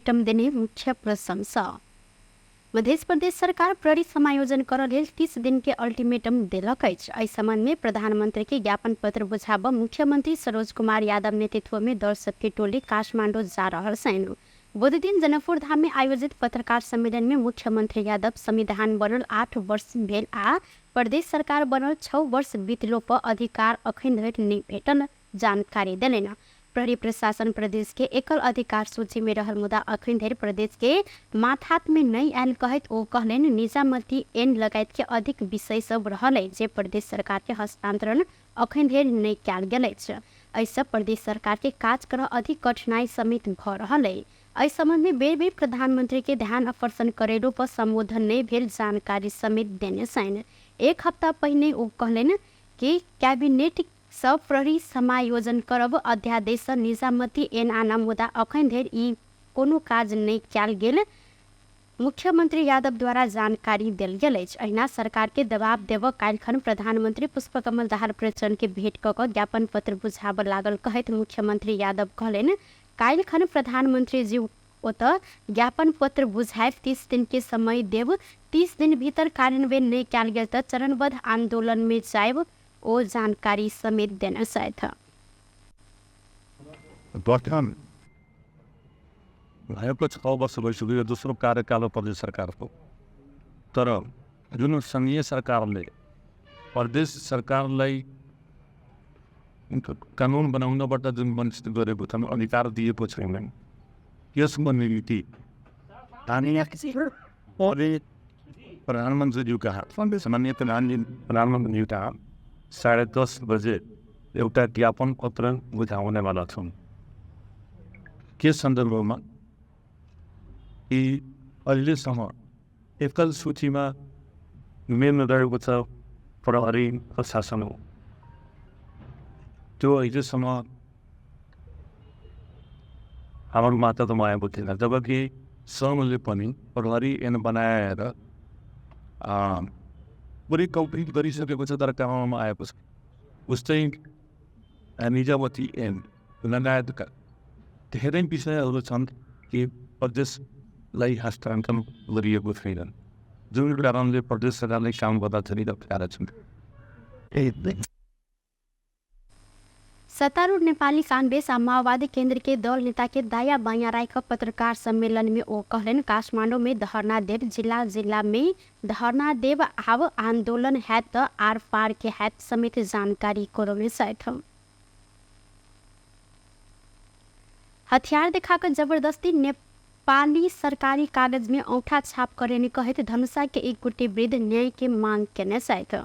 Ultimatum देने मुख्य प्रशंसा। मध्य प्रदेश सरकार प्रहरी समायोजन करऽ लेल 30 दिन के अल्टीमेटम देलक अछि। एहि संबंध में प्रधानमंत्री के ज्ञापन पत्र बुझाबऽ मुख्यमंत्री सरोज कुमार यादव नेतृत्व में दल सबके टोली काठमांडू जा रहल छनि। बुधदिन जनकपुर धाम में आयोजित पत्रकार सम्मेलन में मुख्यमंत्री यादव संविधान बनल 8 वर्ष भेल आ प्रदेश सरकार बनल 6 वर्ष बीतलो पर अधिकार अखन धरि नहि भेटल जानकारी देलनि। प्रहरी प्रशासन प्रदेश के एकल अधिकार सूची में रहल मुदा अखन धरि प्रदेश के माथात में नहि आयल कहैत ओ कहलनि, निजामती एन लगायत के अधिक विषय सब रहल अछि जे प्रदेश सरकार के हस्तांतरण अखन धरि नहि कयल गेल अछि। एहिसँ प्रदेश सरकार के काज करऽ अधिक कठिनाई समेत भऽ रहल अछि। एहि संबंध में बेर बेर प्रधानमंत्री के ध्यान आकर्षण करेलो पर संबोधन नहि भेल जानकारी समेत देने छनि। एक हफ्ता पहिने ओ कहलनि कि कैबिनेट सँ प्रहरी समायोजन करब अध्यादेशसँ निजामती ऐन आनब, मुदा अखन धरि ई कोनो काज नहि कयल गेल मुख्यमंत्री यादव द्वारा जानकारी देल गेल अछि। अहिना सरकार के दबाव देबऽ काल्हिखन प्रधानमंत्री पुष्पकमल दाहाल प्रचण्ड के भेंट कऽ कऽ ज्ञापन पत्र बुझाबऽ लागल कहैत मुख्यमंत्री यादव कहलनि, काल्हिखन प्रधानमंत्रीजी ओतऽ ज्ञापन पत्र बुझायब, 30 दिन के समय देब, 30 दिन भीतर कार्यान्वयन नहि कयल गेल तऽ चरणबद्ध आंदोलन मे जायब ओ जानकारी समेत देने छथि। गठन भएको 6 वर्ष भइसक्यो, यो दोस्रो कार्यकाल हो प्रदेश सरकारको। तर जुन सङ्घीय सरकारले प्रदेश सरकारलाई कानुन बनाउनबाट जुन वञ्चित गरेको छ, अधिकार दिएको छैन, यसको निम्ति हामी प्रधानमन्त्रीज्यू कहाँ, माननीय प्रधानमन्त्रीज्यू कहाँ 10:30 बजे एउटा ज्ञापन पत्र बुझाउनेवाला छौँ। के सन्दर्भमा कि अहिलेसम्म एकल सूचीमा मेन रहेको छ प्रहरी प्रशासन हो, त्यो अहिलेसम्म हाम्रो मात्रामा आएको थिएन। जबकि सङ्घले पनि प्रहरी ऐन बनाएर पुरै कम्प्लिट गरिसकेको छ, तर कानुनमा आएको छ। उस्तै निजामती ऐन लगायतका धेरै विषयहरू छन् कि प्रदेशलाई हस्तान्तरण गरिएको छैन, जुन कारणले प्रदेश सरकारले काम गर्दाखेरि अप्ठ्यारो छन्। सत्तारूढ़ नेपाली कांग्रेस आ माओवादी केंद्र के दल नेता के दाया बायां राख पत्रकार सम्मेलन में ओ कहलनि, काठमांडू में धरना देव, जिला जिला में धरना देव, आब आंदोलन हैत त आर पार के हैत समेत जानकारी करौने छथि। हथियार देखा कऽ जबरदस्ती नेपाली सरकारी कागज में औंठा छाप करेने कहैत धनुषा के एक गोटे वृद्ध न्याय के मांग केने छथि।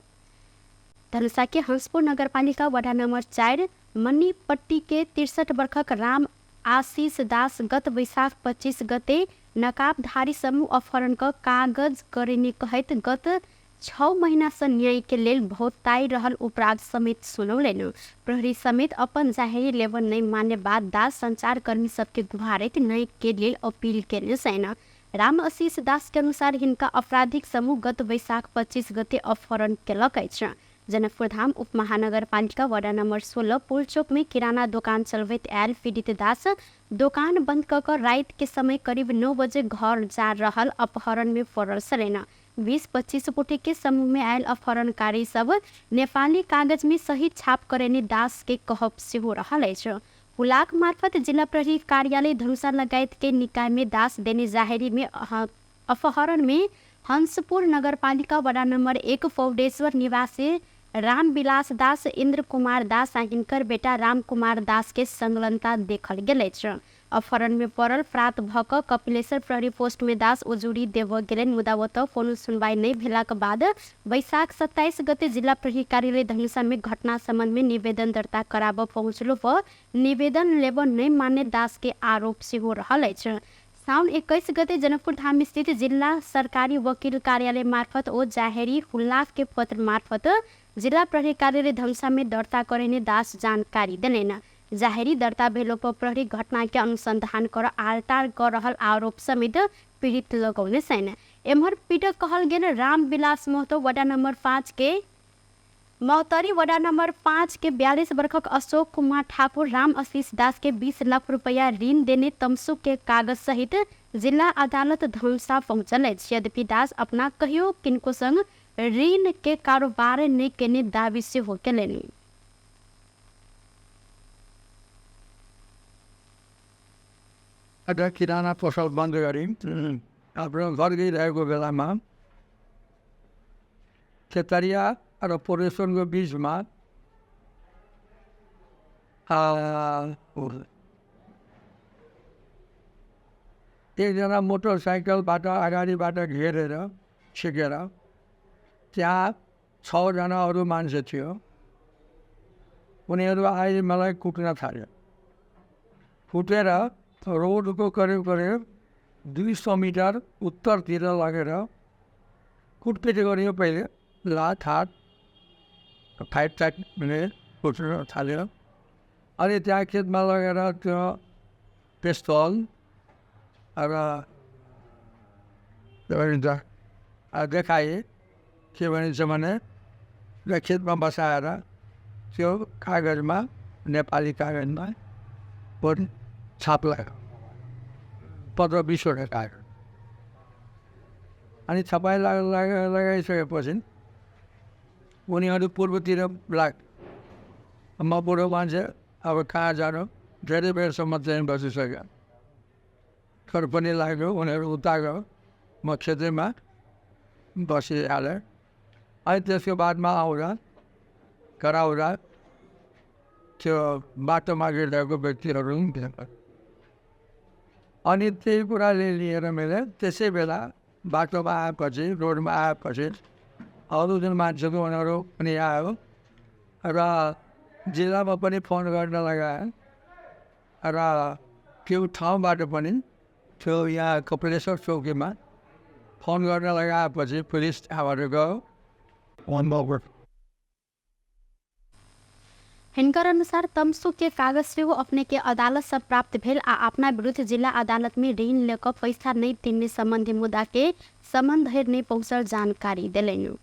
धनुषा के हंसपुर नगरपालिका वडा नंबर 4 मणिपट्टी के 63 वर्षक राम आशीष दास गत वैशाख 25 गते नकाबधारी समूह अपहरण क कागज करेने कहैत गत 6 महीना से न्याय के लेल भौताई रहल उपराग समेत सुनौलनि। प्रहरी समेत अपन जाहेरी लेबऽ नहि मान्य बात दास संचारकर्मी सबके गुहारैत न्याय के लेल अपील केने छनि। राम आशीष दास के अनुसार हिनका आपराधिक समूह गत वैशाख 25 गते अपहरण केलक अछि। जनकपुरधाम उपमहानगरपालिका वडा नंबर 16 पुलचौक में किराना दोकान चलबैत आयल पीड़ित दास दोकान बंद कऽ कऽ राति के समय करीब 9 बजे घर जा रहल अपहरण में पड़ल छलनि। 20-25 गोटे के समूह में आयल अपहरणकारी सब नेपाली कागज में सही छाप करेने दास के कहब सेहो रहल अछि। हुलाक मार्फत जिला प्रहरी कार्यालय धनुषा लगायत के निकाय में दास देने जाहेरी में अपहरण में हंसपुर नगरपालिका वडा नंबर 1 पौडेश्वर निवासी रामविलास दास, इंद्र कुमार दास आ हिनकर बेटा राम कुमार दास के संलग्नता देखल गेल अछि। अपहरण में पड़ल प्रात भऽ कऽ कपिलेश्वर प्रहरी पोस्ट में दास उजुरी देबऽ गेलनि, मुदा ओतऽ कोनो सुनवाई नहि भेलाक बाद वैशाख 27 गते जिला प्रहरी कार्यालय धनुषा में घटना संबंध में निवेदन दर्ता कराबऽ पहुँचलो पर निवेदन लेबऽ नहि मान्य दास के आरोप सेहो रहल अछि। साउन 21 गते जनकपुर धाम स्थित जिल्ला सरकारी वकिल कार्यालय मार्फत ओ जाहेरी हुल्लाक के पत्र मार्फत जिला प्रहरी कार्यालय धनुषा में दर्ता करेने दास जानकारी देलनि। जाहेरी दर्ता भेलो पर प्रहरी घटना के अनुसंधान कर आलटाल कर रहल आरोप समेत पीड़ित लगौने छनि। एम्हर पीड़क कहल गेल रामविलास महतो वडा नंबर 5 के महोत्तरी वडा नम्बर 5 के 42 वर्षक अशोक कुमार ठाकुर राम आशीष दास के 20 लाख रुपैयाँ ऋण देने तमसु के कागज सहित जिल्ला अदालत धनुषा पहुँचल अछि। यद्यपि दास अपना कहियो किनको संग ऋण के कारोबार नहि केने दावी सेहो केलनि। किराना पसल बन्द गरी आफ्नो घर गइरहेको बेलामा खेतरिया र पुरेश्वरको बिचमा एकजना मोटरसाइकलबाट अगाडिबाट घेरेर छिकेर त्यहाँ 6 जना अरू मान्छे थियो, उनीहरू आएर मलाई कुट्न थाल्यो। कुटेर रोडको करिब करिब 200 मिटर उत्तरतिर लगेर कुटपिट गरियो। पहिले लात हात फाइट टाइटले कुट्न थाल्यो। अनि त्यहाँ खेतमा लगेर त्यो पिस्तोल र देखाएँ, के भनिन्छ भने र खेतमा बसाएर त्यो कागजमा, नेपाली कागजमा छाप लगायो, 15-20 वटा कागज। अनि छपाई लगाइसकेपछि उनीहरू पूर्वतिर लाग, म बुढो मान्छे अब कहाँ जानु, धेरै बेरसम्म ट्रेन बसिसक्यो, कर पनि लाग्यो, उनीहरू उता गयो, म खेतैमा बसिहालेँ। अनि त्यसको बादमा आउँदा कराउँदा त्यो बाटोमा गिरहेको व्यक्तिहरू पनि थिए। अनि त्यही कुराले लिएर मैले त्यसै बेला बाटोमा आएपछि, रोडमा आएपछि अरू जुन मान्छेको उनीहरू पनि आयो र जिल्लामा पनि फोन गर्न लगाएँ र त्यो ठाउँबाट पनि त्यो यहाँ कपिलेश्वर चौकीमा फोन गर्न लगाएपछि पुलिस त्यहाँबाट गयो। हिनकर अनुसार तमसु के कागज सेहो अपने के अदालत से प्राप्त भेल आ अपना विरुद्ध जिला अदालत में ऋण लेकर पैसा नहीं तिरने संबंधी मुद्दा के संबंध धरि नहीं पहुँचल जानकारी देलनि।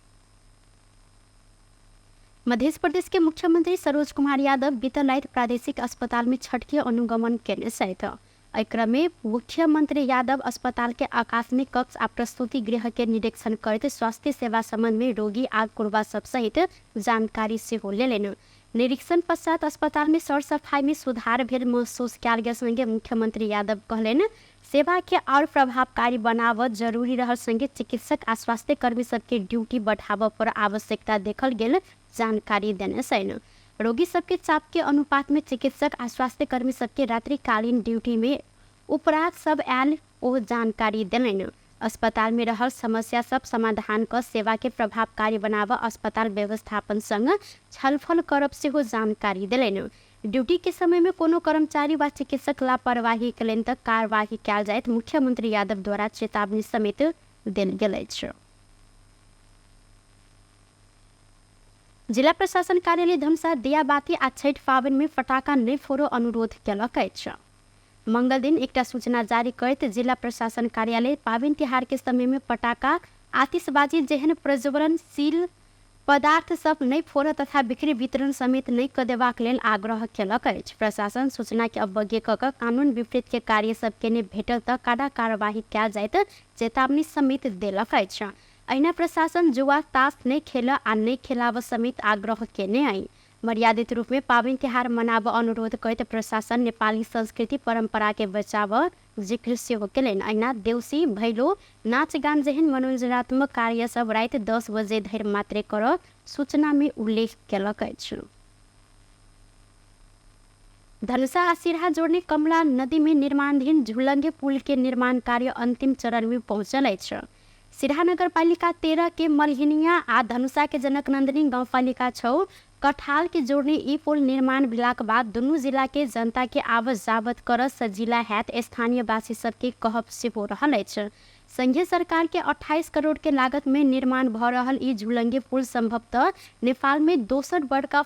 मध्य प्रदेश के मुख्यमंत्री सरोज कुमार यादव बीतल राति प्रादेशिक अस्पताल में छठके अनुगमन केने छथि। एहि क्रम में मुख्यमंत्री यादव अस्पताल के आकस्मिक कक्ष आ प्रसूति गृह के निरीक्षण करैत स्वास्थ्य सेवा संबंध में रोगी आ कुरबा सब सहित जानकारी सेहो लेलनि। निरीक्षण पश्चात अस्पताल में सरसफाई में सुधार भेल महसूस कयल गेल संगे मुख्यमंत्री यादव कहलनि सेवा के और प्रभावकारी बनाबऽ जरूरी रहल संगे चिकित्सक आ स्वास्थ्य कर्मी सबके ड्यूटी बढ़ाबऽ पर आवश्यकता देखल गेल जानकारी देने छनि। रोगी सबके चाप के अनुपात में चिकित्सक आ स्वास्थ्य कर्मी सबके रात्रिकालीन ड्यूटी में उपराग सब आयल ओ जानकारी देलनि। अस्पताल में रहल समस्या सब समाधान क सेवा के प्रभावकारी बनाबऽ अस्पताल व्यवस्थापन संग छलफल करब सेहो जानकारी देलनि। ड्यूटी के समय में कोनो कर्मचारी वा चिकित्सक लापरवाही केलनि तऽ कार्यवाही कयल जायत मुख्यमंत्री यादव द्वारा चेतावनी समेत देल गेल अछि। जिला प्रशासन कार्यालय धनुषा दियाबाती आ छठि पाबनि में फटाका नहि फोड़ो अनुरोध केलक अछि। मंगल दिन एकटा सूचना जारी करैत जिला प्रशासन कार्यालय पाबनि तिहार के समय में पटाखा आतिशबाजी जेहन प्रज्वलनशील पदार्थ सब नहि फोड़ऽ तथा बिक्री वितरण समेत नहि कऽ देबाक लेल आग्रह केलक अछि। प्रशासन सूचना के अवज्ञा कऽ कऽ कानून विपरीत के कार्य सब केने भेटल तऽ कड़ा कार्यवाही कयल जायत चेतावनी समेत देलक अछि। अहिना प्रशासन जुआ तास नहि खेलऽ आ नहि खेलाबऽ समेत आग्रह केने अछि। मर्यादित रूप में पाबनि तिहार मनाबऽ अनुरोध करैत प्रशासन नेपाली संस्कृति परंपरा के बचाबऽ जिक्र सेहो केलनि। अहिना देउसी भैलो नाच गान जेहन मनोरंजनात्मक कार्य सब राति 10 बजे धरि मात्रे करऽ सूचना में उल्लेख केलक अछि। धनुषा आ सिरहा जोड़ने कमला नदी में निर्माणाधीन झुलंगे पुल के निर्माण कार्य अंतिम चरण में पहुँचल अछि। सिरहा नगरपालिका 13 के मलहिनिया आ धनुषा के जनकनंदिनी गाउँपालिका 6 कठाल के जोड़ने ई पुल निर्माण भेलाक बाद दुनू जिला के जनता के आवत जावत करऽ सजिला हैत स्थानीयवासी सबके कहब सेहो रहल अछि। संघीय सरकार के 28 करोड़ के लागत में निर्माण भऽ रहल ई झुलंगे पुल संभवतः नेपाल में दोसर बड़का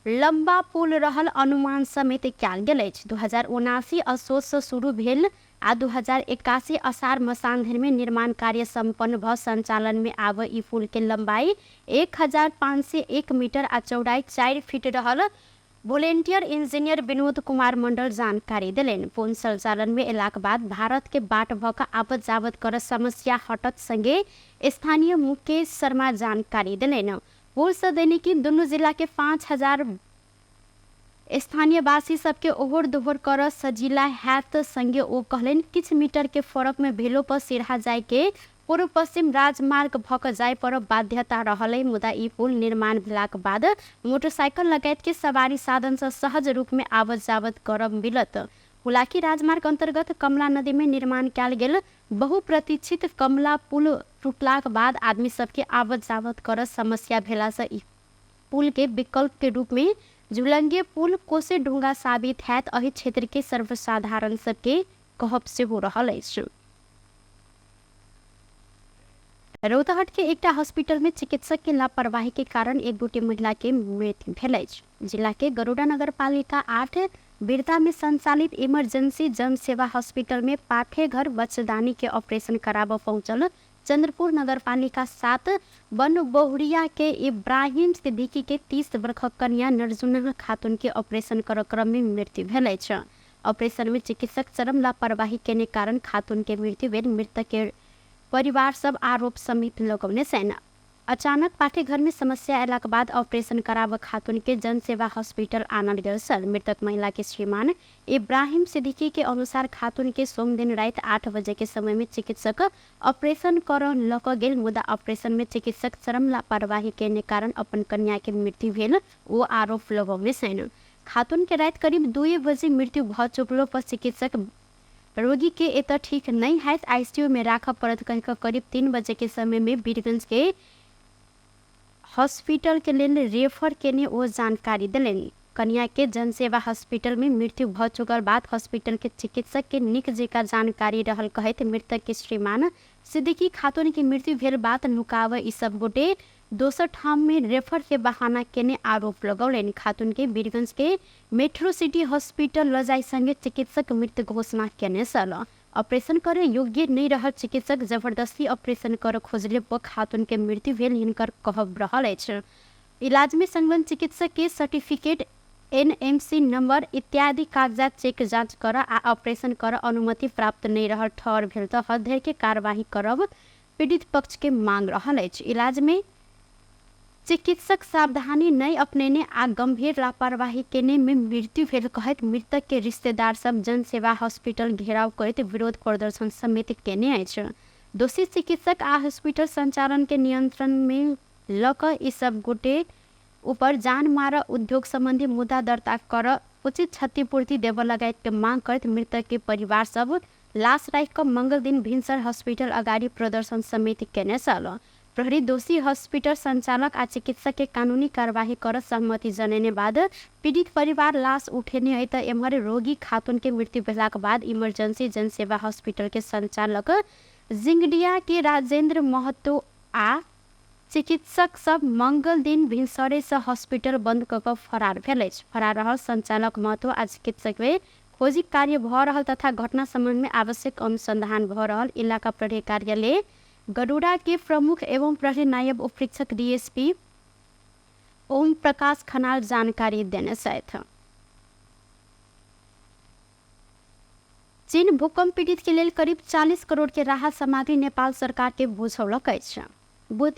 लम्बा पुल रहल अनुमान समेत कयल गेल अछि। 2079 असोज से शुरू भेल आ 2081 असार मसान्धरि में निर्माण कार्य सम्पन्न भ संचालन में आब ई पुल के लंबाई 1501 मीटर आ चौड़ाई 4 फीट रहल वोलेंटियर इंजीनियर विनोद कुमार मंडल जानकारी देलनि। पुल संचालन में एलाक बाद भारत के बाट भ क आवत जावत कर समस्या हटत संगे स्थानीय मुकेश शर्मा जानकारी देलनि। पुल से दैनिकी दुनू जिला के 5000 स्थानीयवासी सबके ओहोर दोहोर कर सजिला हैत संगे ओ कहलनि किछु मीटर के फरक में भेलो पर सिरहा जाय के पूर्व पश्चिम राजमार्ग भ क जाय पर बाध्यता रहल, मुदा ई पुल निर्माण भेलाक बाद मोटरसाइकिल लगायत के सवारी साधन से सहज रूप में आवत जावत करब मिलत। हुलाकी राजमार्ग अंतर्गत कमला नदी में निर्माण कयल गेल बहुप्रतीक्षित कमला पुल टूटलाक बाद आदमी सबके आवत जावत कर समस्या भेला से ई पुल के विकल्प के रूप में झुलंगे पुल कोसे ढुंगा साबित हैत एहि क्षेत्र के सर्वसाधारण सबके कहब सेहो रहल अछि। रौतहट के एकटा हॉस्पिटल में चिकित्सक के लापरवाही के कारण एक गोटे महिला के मृत्यु भेल अछि। जिला के गरुड़ा नगर पालिका 8 बिरता में संचालित इमरजेंसी जनसेवा हॉस्पिटल में पाठेघर बच्चेदानी के ऑपरेशन कराबऽ पहुंचल चंद्रपुर नगर पालिका 7 बनबहुरिया के इब्राहिम सिद्दीकी के 30 वर्षक कन्या नरजुना खातून के ऑपरेशन कर क्रम में मृत्यु भेल अछि। ऑपरेशन में चिकित्सक चरम लापरवाही केने कारण खातून के मृत्यु भेल। मृतक के परिवार सब आरोप समेत लगौने छनि। अचानक पाठेघर में समस्या अयलाक बाद ऑपरेशन कराबऽ खातून के जनसेवा हॉस्पिटल आनल गेल छल। मृतक महिला के श्रीमान इब्राहिम सिद्दीकी के अनुसार खातून के सोमदिन राति 8 बजे के समय में चिकित्सक ऑपरेशन कर लऽ कऽ गेल, मुदा ऑपरेशन में चिकित्सक चरम लापरवाही केने कारण अपन कन्या के मृत्यु भेल ओ आरोप लगौने छनि। खातून के राति करीब 2 बजे मृत्यु भऽ चुकलो पर चिकित्सक रोगी के एतऽ ठीक नहीं हैत, आईसीयू में राखऽ पड़त कहि कऽ करीब 3 बजे के समय में वीरगंज के हॉस्पिटल के लेल रेफर केने ओ जानकारी देलनि। कन्या के जनसेवा हॉस्पिटल में मृत्यु भऽ चुकल बाद हॉस्पिटल के चिकित्सक के नीक जेका जानकारी रहल कहैत मृतक के श्रीमान सिद्दीकी खातून के मृत्यु भेल बात नुकाबऽ ई सब गोटे दोसर ठाम में रेफर के बहाना केने आरोप लगौलनि। खातून के वीरगंज के मेट्रो सिटी हॉस्पिटल ल जाय संगे चिकित्सक मृत घोषणा केने छल। ऑपरेशन करे योग्य नहीं रहल चिकित्सक जबरदस्ती ऑपरेशन कर खोजले पर खातून के मृत्यु भेल हिनकर कहब रहल अछि। इलाज में संलग्न चिकित्सक के सर्टिफिकेट, एनएमसी नंबर इत्यादि कागजात चेक जांच कर आ ऑपरेशन कर अनुमति प्राप्त नहीं रहल ठहर भेल तऽ हद धरि के कार्यवाही करब पीड़ित पक्ष के मांग रहल अछि। इलाज में चिकित्सक सावधानी नहीं अपनेने आ गंभीर लापरवाही केने में मृत्यु भेल कहैत मृतक के रिश्तेदार सब जनसेवा हॉस्पिटल घेराव करैत विरोध प्रदर्शन समेत केने अछि। दोषी चिकित्सक आ हॉस्पिटल संचालन के नियंत्रण में ल कऽ ई सब गोटे ऊपर जान मार उद्योग संबंधी मुद्दा दर्ता कर उचित क्षतिपूर्ति देबऽ लगायत के मांग करैत मृतक के परिवार सब लाश राखि कऽ मंगल दिन भिनसर हॉस्पिटल अगाडि प्रदर्शन समेत केने छल। प्रहरी दोषी हॉस्पिटल संचालक आ चिकित्सक के कानूनी कार्यवाही कर सहमति जनेने बाद पीड़ित परिवार लाश उठेने है त एम्हर रोगी खातून के मृत्यु भेलाक बाद इमरजेंसी जनसेवा हॉस्पिटल के संचालक जिंगडिया के राजेंद्र महतो आ चिकित्सक सब मंगल दिन भिनसरे से हॉस्पिटल बंद कऽ कऽ फरार भेल अछि। फरार रहल संचालक महतो आ चिकित्सक में खोजी कार्य भऽ रहल तथा घटना संबंध में आवश्यक अनुसंधान भऽ रहल इलाका प्रहरी कार्यालय गरुड़ा के प्रमुख एवं प्रहरी नायब उपरीक्षक डीएसपी ओम प्रकाश खनाल जानकारी देने छथि। चीन भूकंप पीड़ित के लेल करीब 40 करोड़ के राहत सामग्री नेपाल सरकार के बुझौलक अछि। बुध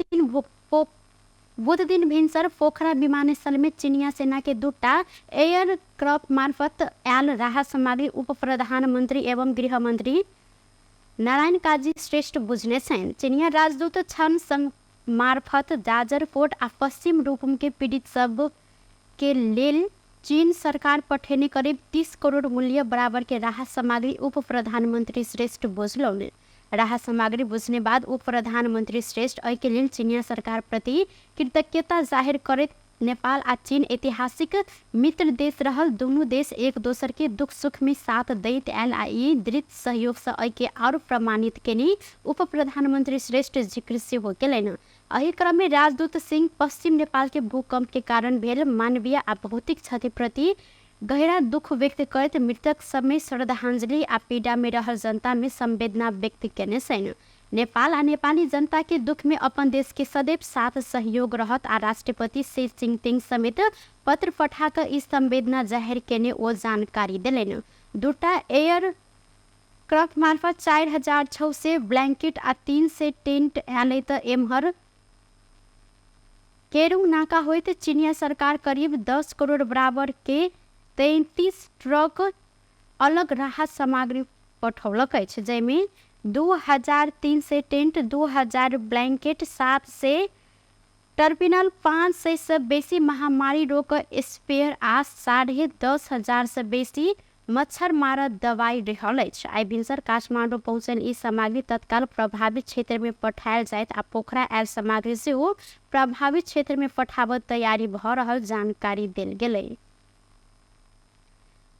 दिन भिनसर पोखरा विमानस्थल में चीनिया सेना के 2टा एयरक्राफ्ट मार्फत आयल राहत सामग्री उप प्रधानमंत्री एवं गृहमंत्री नारायण काजी श्रेष्ठ बुझने छनि। चीनिया राजदूत छन संघ मार्फत जाजरकोट आ पश्चिम रूपम के पीड़ित सब के लेल चीन सरकार पठेने करीब 30 करोड़ मूल्य बराबर के राहत सामग्री उप प्रधानमंत्री श्रेष्ठ बुझलौने। राहत सामग्री बुझने बाद उप प्रधानमंत्री श्रेष्ठ एहि के लेल चीनिया सरकार प्रति कृतज्ञता जाहिर करैत नेपाल आ चीन ऐतिहासिक मित्र देश रहल दुनू देश एक दोसर के दुख सुख में साथ दैत आयल आ ई दृढ़ सहयोग से एहि के आरो प्रमाणित केने उप प्रधानमंत्री श्रेष्ठ जिक्र सेहो केलनि। एहि क्रम में राजदूत सिंह पश्चिम नेपाल के भूकंप के कारण भेल मानवीय आ भौतिक क्षति प्रति गहरा दुख व्यक्त करैत मृतक सबमे श्रद्धांजलि आ पीड़ा में रहल जनता में संवेदना व्यक्त केने छनि। नेपाल आ नेपाली जनता के दुख में अपन देश के सदैव साथ सहयोग रहत आ राष्ट्रपति शी जिनपिंग समेत पत्र पठा कऽ ई संवेदना जाहिर केने ओ जानकारी देलनि। दूटा एयर क्राफ्ट मार्फत 4600 ब्लैंकेट आ 300 टेंट आयल तऽ एम्हर केरुंग नाका होइत चीनिया सरकार करीब 10 करोड़ बराबर के 33 ट्रक अलग राहत सामग्री पठौलक अछि, जाहिमे 2300 टेंट, 2000 ब्लैंकेट, 700 टर्मिनल, 500 से बेसी महामारी रोग स्पेयर आ 10,500 से बेसी मच्छर मारक दवाई रहल अछि। आइ भिनसर काठमाडौँ पहुँचल ई सामग्री तत्काल प्रभावित क्षेत्र में पठायल जायत आ पोखरा आयल सामग्री सेहो प्रभावित क्षेत्र में पठाबऽ तैयारी भऽ रहल जानकारी देल गेलै।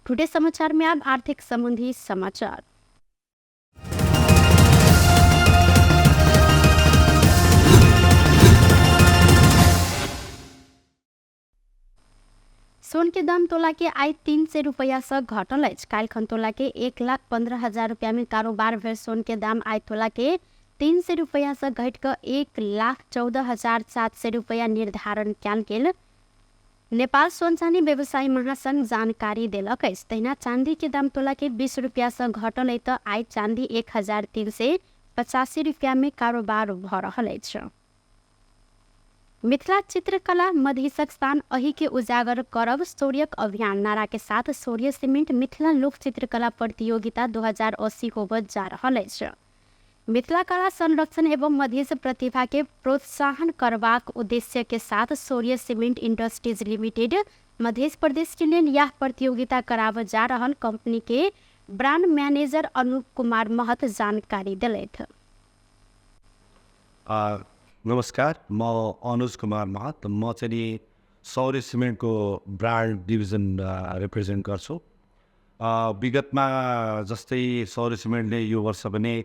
टुडे समाचार में अब आर्थिक संबंधी समाचार। सोन के दाम तोला के आइ 300 रुपया से घटल अछि। काल्हिखन तोला के 1,15,000 रुपया में कारोबार भेल सोन के दाम आइ तोला के 300 रुपया से घटि कऽ 1,14,700 रुपया निर्धारण कयल गेल नेपाल सोन चानी व्यवसायी महासंघ जानकारी देलक अछि। तहिना चांदी के दाम तोला के 20 रुपया से घटल अछि तऽ आइ चांदी 1,385 रुपया में कारोबार भऽ रहल अछि। मिथिला चित्रकला मधेशक स्थान अही के उजागर करब शौर्यक अभियान नारा के साथ शौर्य सीमेंट मिथिला लोक चित्रकला प्रतियोगिता 2080 होबय जा रहल अछि। मिथिला कला संरक्षण एवं मधेश प्रतिभा के प्रोत्साहन करबाक उद्देश्य के साथ Shaurya cement industries limited Madhesh Pradesh के लेल यह प्रतियोगिता कराबय जा रहल कंपनी के ब्रांड मैनेजर अनूप कुमार महत जानकारी देलथि। नमस्कार, म अनुज कुमार महत। म चाहिँ नि शौर्य सिमेन्टको ब्रान्ड डिभिजन रिप्रेजेन्ट गर्छु। विगतमा जस्तै शौर्य सिमेन्टले यो वर्ष पनि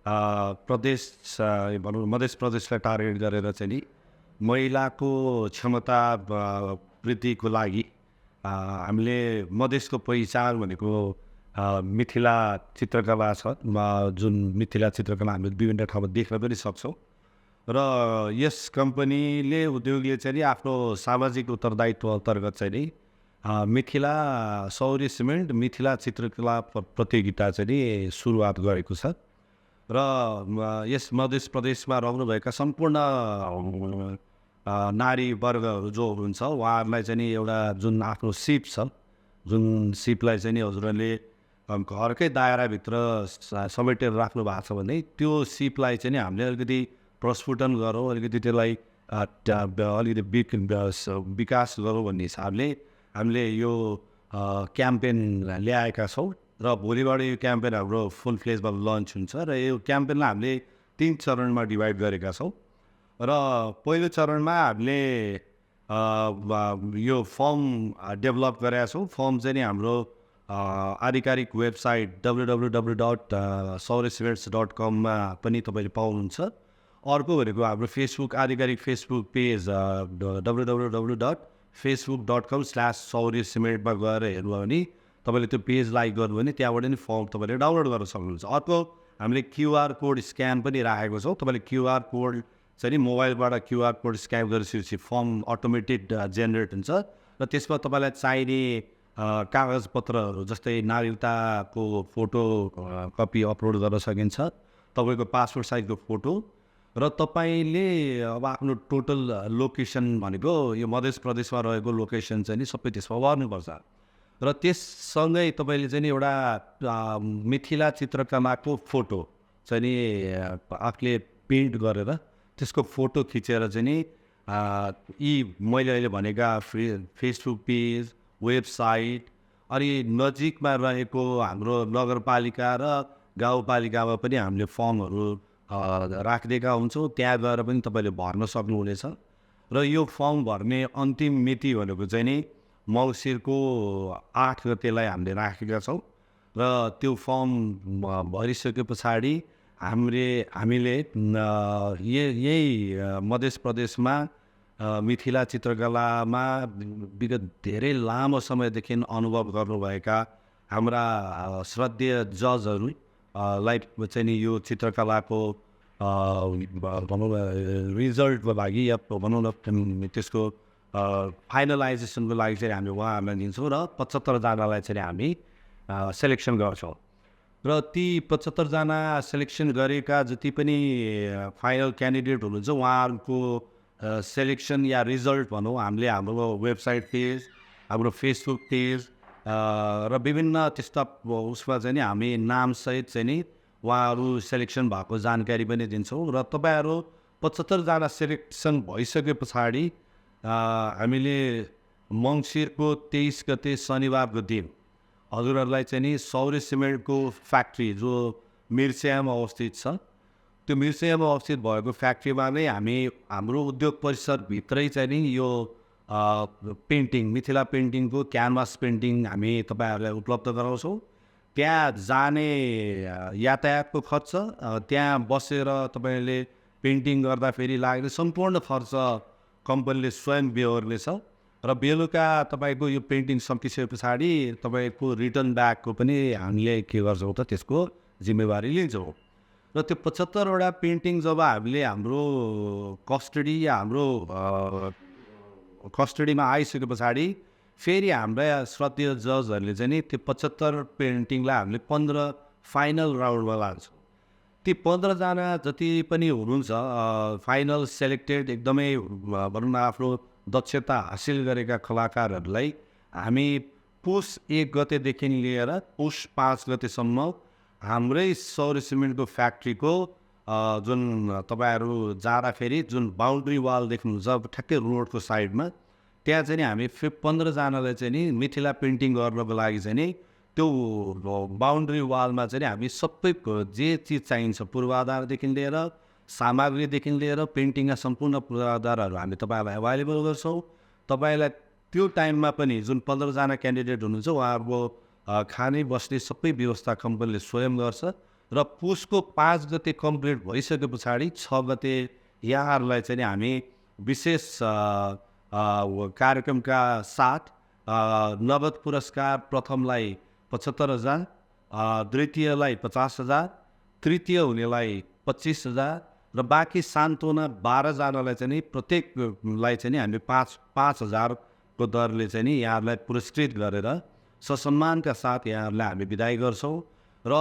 प्रदेश भनौँ मधेस प्रदेशलाई टार्गेट गरेर चाहिँ नि महिलाको क्षमता वृद्धिको लागि हामीले मधेसको पहिचान भनेको मिथिला चित्रकला छ, जुन मिथिला चित्रकला हामीले विभिन्न ठाउँमा देख्न पनि सक्छौँ र यस कम्पनीले उद्योगले चाहिँ नि आफ्नो सामाजिक उत्तरदायित्व अन्तर्गत चाहिँ नि मिथिला शौर्य सिमेन्ट मिथिला चित्रकला प्रतियोगिता चाहिँ नि सुरुवात गरेको छ र यस मधेस प्रदेशमा रहनुभएका सम्पूर्ण नारी वर्गहरू जो हुनुहुन्छ उहाँहरूलाई चाहिँ नि एउटा जुन आफ्नो सिप छ, जुन सिपलाई चाहिँ नि हजुरहरूले घरकै दायराभित्र समेटेर राख्नु भएको छ भने त्यो सिपलाई चाहिँ नि हामीले अलिकति प्रस्फुटन गरौँ, अलिकति त्यसलाई अलिकति विकास गरौँ भन्ने हिसाबले हामीले यो क्याम्पेन ल्याएका छौँ र भोलिबाट यो क्याम्पेन हाम्रो फुल फ्लेजमा लन्च हुन्छ र यो क्याम्पेनलाई हामीले 3 चरणमा डिभाइड गरेका छौँ र पहिलो चरणमा हामीले यो फर्म डेभलप गरेका छौँ। फर्म चाहिँ नि हाम्रो आधिकारिक वेबसाइट www.shauryacements.com मा पनि तपाईँले पाउनुहुन्छ। अर्को भनेको हाम्रो फेसबुक आधिकारिक फेसबुक पेज www.facebook.com/shauryacementमा गएर हेर्नुभयो भने तपाईँले त्यो पेज लाइक गर्नुभयो भने त्यहाँबाट नि फर्म तपाईँले डाउनलोड गर्न सक्नुहुन्छ। अर्को हामीले क्युआर कोड स्क्यान पनि राखेको छौँ। तपाईँले क्युआर कोड चाहिँ नि मोबाइलबाट क्युआर कोड स्क्यान गरिसकेपछि फर्म अटोमेटिक जेनेरेट हुन्छ र त्यसमा तपाईँलाई चाहिने कागजपत्रहरू जस्तै नागरिकताको फोटो कपी अपलोड गर्न सकिन्छ, तपाईँको पासपोर्ट साइजको फोटो र तपाईँले अब आफ्नो टोटल लोकेसन भनेको यो मधेस प्रदेशमा रहेको लोकेसन चाहिँ नि सबै त्यसमा भर्नुपर्छ र त्यससँगै तपाईँले चाहिँ नि एउटा मिथिला चित्रकलाको फोटो चाहिँ नि आफूले पेन्ट गरेर त्यसको फोटो खिचेर चाहिँ नि यी मैले अहिले भनेका फेसबुक पेज, वेबसाइट अनि नजिकमा रहेको हाम्रो नगरपालिका र गाउँपालिकामा पनि हामीले फर्महरू राखिदिएका हुन्छौँ, त्यहाँ गएर पनि तपाईँले भर्न सक्नुहुनेछ र यो फर्म भर्ने अन्तिम मिति भनेको चाहिँ नि मङ्सिरको 8 गतेलाई हामीले राखेका छौँ र त्यो फर्म भरिसके पछाडि हामीले यही मधेस प्रदेशमा मिथिला चित्रकलामा विगत धेरै लामो समयदेखि अनुभव गर्नुभएका हाम्रा श्रद्धेय जजहरू लाई चाहिँ नि यो चित्रकलाको भनौँ न रिजल्टको लागि या भनौँ न त्यसको फाइनलाइजेसनको लागि चाहिँ हामी उहाँहरूलाई दिन्छौँ र 75जनालाई चाहिँ हामी सेलेक्सन गर्छौँ। र ती 75जना सेलेक्सन गरेका जति पनि फाइनल क्यान्डिडेट हुनुहुन्छ उहाँहरूको सेलेक्सन या रिजल्ट भनौँ हामीले हाम्रो वेबसाइट पेज, हाम्रो फेसबुक पेज र विभिन्न त्यस्ता उसमा चाहिँ नि हामी नामसहित चाहिँ नि उहाँहरू सेलेक्सन भएको जानकारी पनि दिन्छौँ। र तपाईँहरू 75जना सेलेक्सन भइसके पछाडि हामीले मङ्सिरको 23 गते शनिबारको दिन हजुरहरूलाई चाहिँ नि सौर्य सिमेन्टको फ्याक्ट्री जो मिर्चियामा अवस्थित छ त्यो मिर्चियामा अवस्थित भएको फ्याक्ट्रीमा नै हामी हाम्रो उद्योग परिसरभित्रै चाहिँ नि यो पेन्टिङ, मिथिला पेन्टिङको क्यानभास पेन्टिङ हामी तपाईँहरूलाई उपलब्ध गराउँछौँ। त्यहाँ जाने यातायातको खर्च, त्यहाँ बसेर तपाईँले पेन्टिङ गर्दाखेरि लाग्ने सम्पूर्ण खर्च कम्पनीले स्वयं बेहोर्नेछ र बेलुका तपाईँको यो पेन्टिङ सकिसके पछाडि तपाईँको रिटर्न ब्याकको पनि हामीले के गर्छौँ त त्यसको जिम्मेवारी लिन्छौँ। र त्यो 75वटा पेन्टिङ जब हामीले हाम्रो कस्टडी या हाम्रो कस्टडीमा आइसके पछाडि फेरि हाम्रा श्रद्धेय जजहरूले चाहिँ नि त्यो 75 पेन्टिङलाई हामीले 15 फाइनल राउन्डमा लान्छौँ। ती 15जना जति पनि हुनुहुन्छ फाइनल सेलेक्टेड एकदमै भनौँ न आफ्नो दक्षता हासिल गरेका कलाकारहरूलाई हामी पुस 1 गतेदेखि लिएर पुस 5 गतेसम्म हाम्रै सौर्य सिमेन्टको फ्याक्ट्रीको जुन तपाईँहरू जाँदाखेरि जुन बााउन्ड्री वाल देख्नुहुन्छ ठ्याक्कै रोडको साइडमा, त्यहाँ चाहिँ नि हामी 15जनालाई चाहिँ नि मिथिला पेन्टिङ गर्नको लागि चाहिँ नि त्यो बााउन्ड्री वालमा चाहिँ नि हामी सबै जे चिज चाहिन्छ पूर्वाधारदेखि लिएर सामग्रीदेखि लिएर पेन्टिङका सम्पूर्ण पूर्वाधारहरू हामी तपाईँहरूलाई एभाइलेबल गर्छौँ। तपाईँलाई त्यो टाइममा पनि जुन 15जना क्यान्डिडेट हुनुहुन्छ उहाँहरूको खाने बस्ने सबै व्यवस्था कम्पनीले स्वयं गर्छ। र पुसको 5 गते कम्प्लिट भइसके पछाडि 6 गते यहाँहरूलाई चाहिँ हामी विशेष कार्यक्रमका साथ नगद पुरस्कार प्रथमलाई 75,000, द्वितीयलाई 50,000, तृतीय हुनेलाई 25,000 र बाँकी सान्त्वना 12जनालाई चाहिँ नि प्रत्येकलाई चाहिँ नि हामी 5,000-5,000को दरले चाहिँ नि यहाँहरूलाई पुरस्कृत गरेर ससम्मानका साथ यहाँहरूलाई हामी बिदाई गर्छौँ। र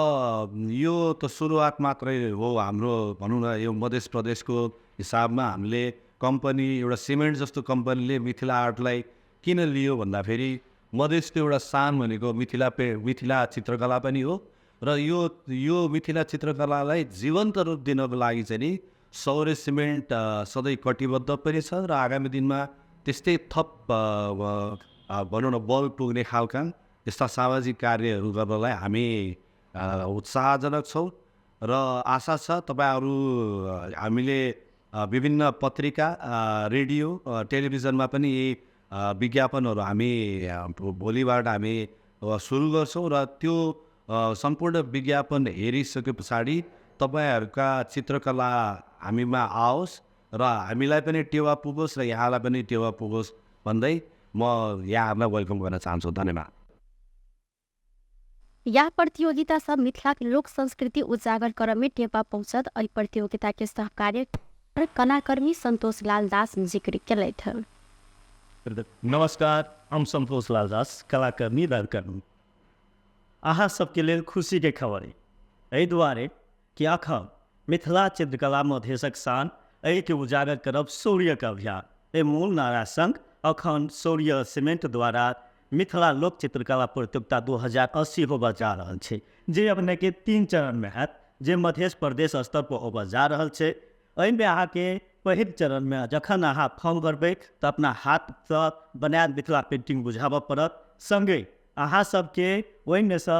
यो त सुरुवात मात्रै हो हाम्रो, भनौँ न यो मध्य प्रदेशको हिसाबमा हामीले कम्पनी एउटा सिमेन्ट जस्तो कम्पनीले मिथिला आर्टलाई किन लियो भन्दाखेरि मधेसको एउटा सान भनेको मिथिला चित्रकला पनि हो र यो यो मिथिला चित्रकलालाई जीवन्त रूप दिनको लागि चाहिँ नि सौर्य सिमेन्ट सधैँ कटिबद्ध पनि छ र आगामी दिनमा त्यस्तै थप भनौँ न बल पुग्ने खालका यस्ता सामाजिक कार्यहरू गर्नलाई हामी उत्साहजनक छौँ। र आशा छ तपाईँहरू हामीले विभिन्न पत्रिका, रेडियो, टेलिभिजनमा पनि यी विज्ञापनहरू हामी भोलिबाट हामी सुरु गर्छौँ र त्यो सम्पूर्ण विज्ञापन हेरिसके पछाडि तपाईँहरूका चित्रकला हामीमा आओस् र हामीलाई पनि टेवा पुगोस् र यहाँलाई पनि टेवा पुगोस् भन्दै म यहाँहरूलाई welcome गर्न चाहन्छु। धन्यवाद। यह प्रतियोगिता सब मिथिला के लोक संस्कृति उजागर कर में टेवा पहुँचत। एहि प्रतियोगिता के सहकार्य कलाकर्मी संतोष लाल दास जिक्र केलथि। नमस्कार, हम संतोष लाल दास, कलाकर्मी रंगकर्मी। अहाँ सबके लेल खुशी के खबर है एहि दुआरे कि अखन मिथिला चित्रकला मधेशक शान एहिके उजागर करब शौर्यक अभियान एहि मूल नारा संग अखन शौर्य सीमेंट द्वारा मिथिला लोक चित्रकला प्रतियोगिता 2080 होबऽ जा रहल छै, जे अपने के 3 चरणमे हैत, जे मध्य प्रदेश स्तर पर होबऽ जा रहल छै। एहिमे अहाँके पहिल चरणमे जखन अहाँ फॉर्म भरबै तऽ अपना हाथसँ बनायल मिथिला पेंटिंग बुझाबऽ पड़त। संगे अहाँ सबके ओहिमे सँ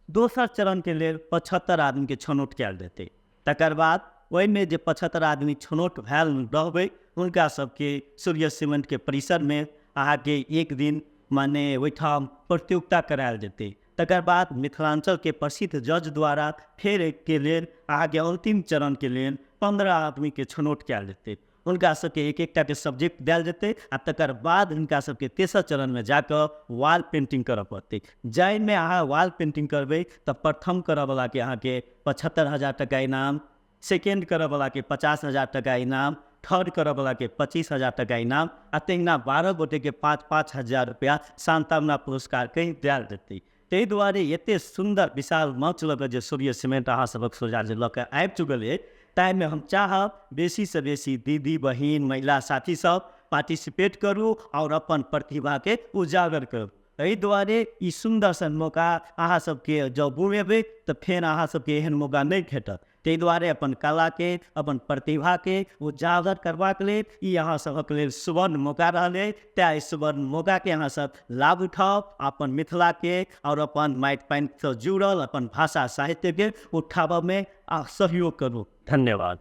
दोसर चरणके लेल 75 आदमीके छनौट कयल जेतै। तकर बाद ओहिमे जे 75 आदमी छनौट भेल रहबै हुनका सबके सूर्य सीमेंटके परिसरमे अहाँके एक दिन माने ओहिठाम प्रतियोगिता करायल जेतै। तकर बाद मिथिलांचलके प्रसिद्ध जज द्वारा फेर एकके लेल अहाँके अंतिम चरणके लेल 15 आदमीके छनौट कयल जेतै। हुनका सबके एक एकटाके सब्जेक्ट देल जेतै आ तकर बाद हुनका सबके तेसर चरणमे जाकऽ वॉल पेंटिंग करऽ पड़तै। जाहिमे अहाँ वॉल पेंटिंग करबै तऽ प्रथम करऽवलाके अहाँके 75,000 टका इनाम, सेकेंड करऽवलाके 50,000 टका इनाम, थर्ड करऽवलाके 25,000 टका इनाम आ तहिना 12 गोटेके 5-5 हजार रुपैआ सांत्वना पुरस्कार कहि देल जेतै। ताहि दुआरे एते सुन्दर विशाल मंच लऽ कऽ जे सूर्य सीमेंट अहाँ सबक सोझा जे लऽ कऽ आबि चुकल अछि, ताहिमे हम चाहब बेसीसँ बेसी दीदी बहिन महिला साथी सब पार्टिसिपेट करू आओर अपन प्रतिभाके उजागर करू। एहि दुआरे ई सुन्दर सन मौका अहाँ सबके जँ गुमेबै तऽ फेर अहाँ सबके एहन मौका नहि भेटत। ताहि दुआरे अपन कलाके अपन प्रतिभाके उजागर करबाक लेल ई अहाँ सबक लेल सुवर्ण मौका रहल अछि। तेँ एहि सुवर्ण मौकाके अहाँ सब लाभ उठाउ, अपन मिथिलाके आओर अपन माटि पानिसँ जुड़ल अपन भाषा साहित्यके उठाबऽमे आ सहयोग करू। धन्यवाद।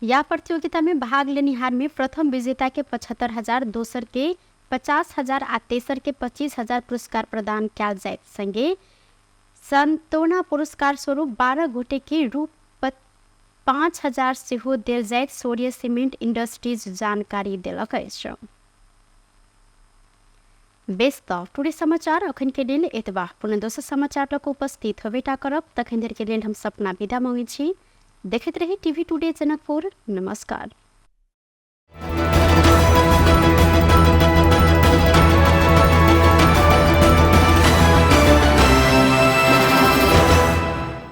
या प्रतियोगिता में भाग लेनिहार में प्रथम विजेता के 75,000, दोसर के 50,000 आ तेसर के 25,000 पुरस्कार प्रदान कयल जायत। संगे सांत्वना पुरस्कार स्वरूप 12 गोटे के रूप 5,000 सेहो देल जायत। सूर्य सीमेंट इंडस्ट्रीज जानकारी देलक अछि। बेस त टुडे समाचार अखन के लेल एतबा। पुनः दोसर समाचार लऽ कऽ उपस्थित होबेटा करब। तखन धरि के लेल हम सपना विदा मांगै छी। देखैत रही टीवी टुडे जनकपुर। नमस्कार।